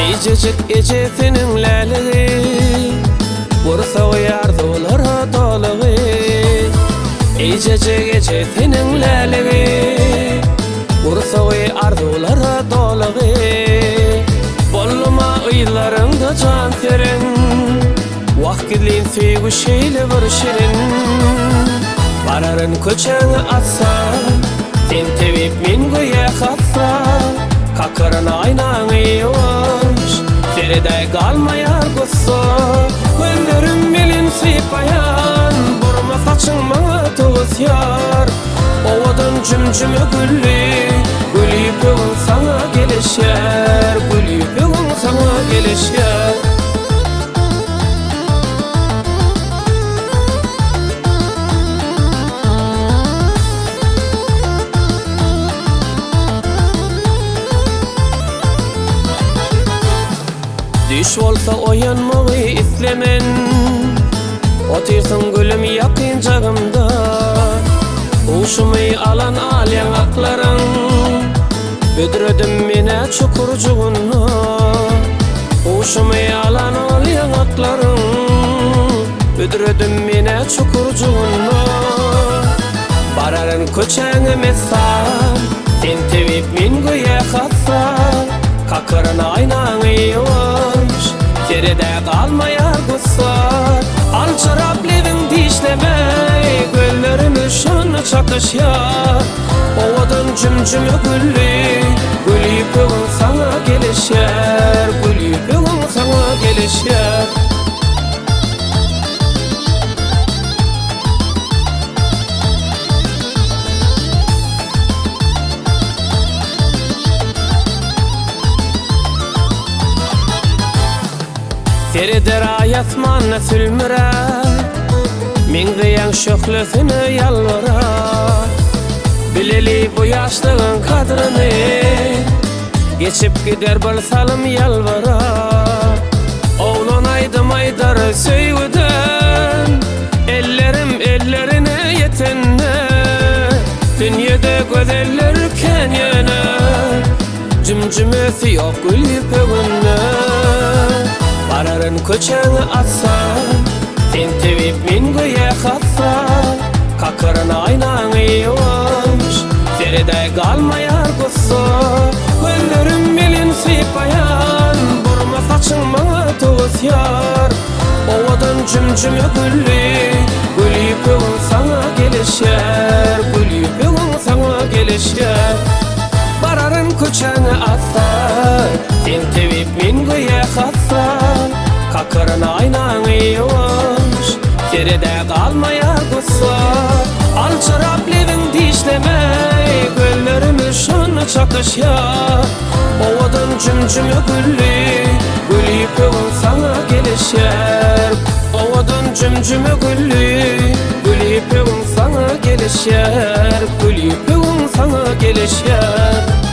Eýjejik ejesiniň läligi, Gursagy arzuwlara dolugy. Eýjejik ejesiniň läligi, Gursagy arzuwlara dolugy. Bolduma yzlaryňda jan serin, Wah gizlin söýgi şeýle bir şirin. Bararyn köçäňi atsa, Sen tebip men göýä hassa. Kakaryn aýnaňy ýuwaş, Seredäý galmaýar gussa. Gözlerim bilen sypaýan, Burma saçyň maňa towusýar. Owadan jümjüme gülli, Gül ýüpegiň saňa gelişýär, Gül ýüpegiň saňa gelişýär. Düýş bolsa oýanmagy islemen, Otyrsyň gülüm ýakyn jagymda. Huşumy alan al ýaňaklaryň, Büdredim men-ä çukurjygynda. Huşumy alan al ýaňaklaryň, Büdredim men-ä çukurjygynda. Bararyn köçäňe messal, Sen tebip men göýä hassa. Kakaryn aýnaňy ýuwaş, Seredä galmaýar gussa. Aljyrap lebiň dişlemeý, Gözlerimiz şonda çakyşýar. Owadan jümjüme gülli, Gül ýüpegiň saňa gelişýär, Gül ýüpegiň saňa gelişýär. Sereder aý asmanda sülmüre, Meňzeýäň şöhlesine ýalbara. Bileli bu ýaşlygyň gadryny, Geçip gider bir salym ýalbara. Oglan aýdym aýdar söýgüden, Ellerim ellerine ýetende. Dünýede gözeller kän ýöne, Jümjümesi ýok gül ýüpeginde. Bararyn köçäňi atsa, Sen tebip men göýä hassa. Kakaryn aýnaňy ýuwaş, Seredäý galmaýar gussa. Gözlerim bilen sypaýan, Burma saçyň maňa towusýar. Owadan jümjüme gülli, Gül ýüpegiň saňa gelişýär, Gül ýüpegiň saňa gelişýär. Bararyn köçäňe assa, Sen tebip men göýä hassa. Kakaryn aýnaňy ýuwaş, Seredä galmaýar gussa. Aljyrap lebiň dişlemeý, Gözlerimiz şonda çakyşýar. Owadan jümjüme gülli, Gül ýüpegiň saňa gelişýär. Owadan jümjüme gülli, Gül ýüpegiň saňa gelişýär, Gül ýüpegiň saňa gelişýär.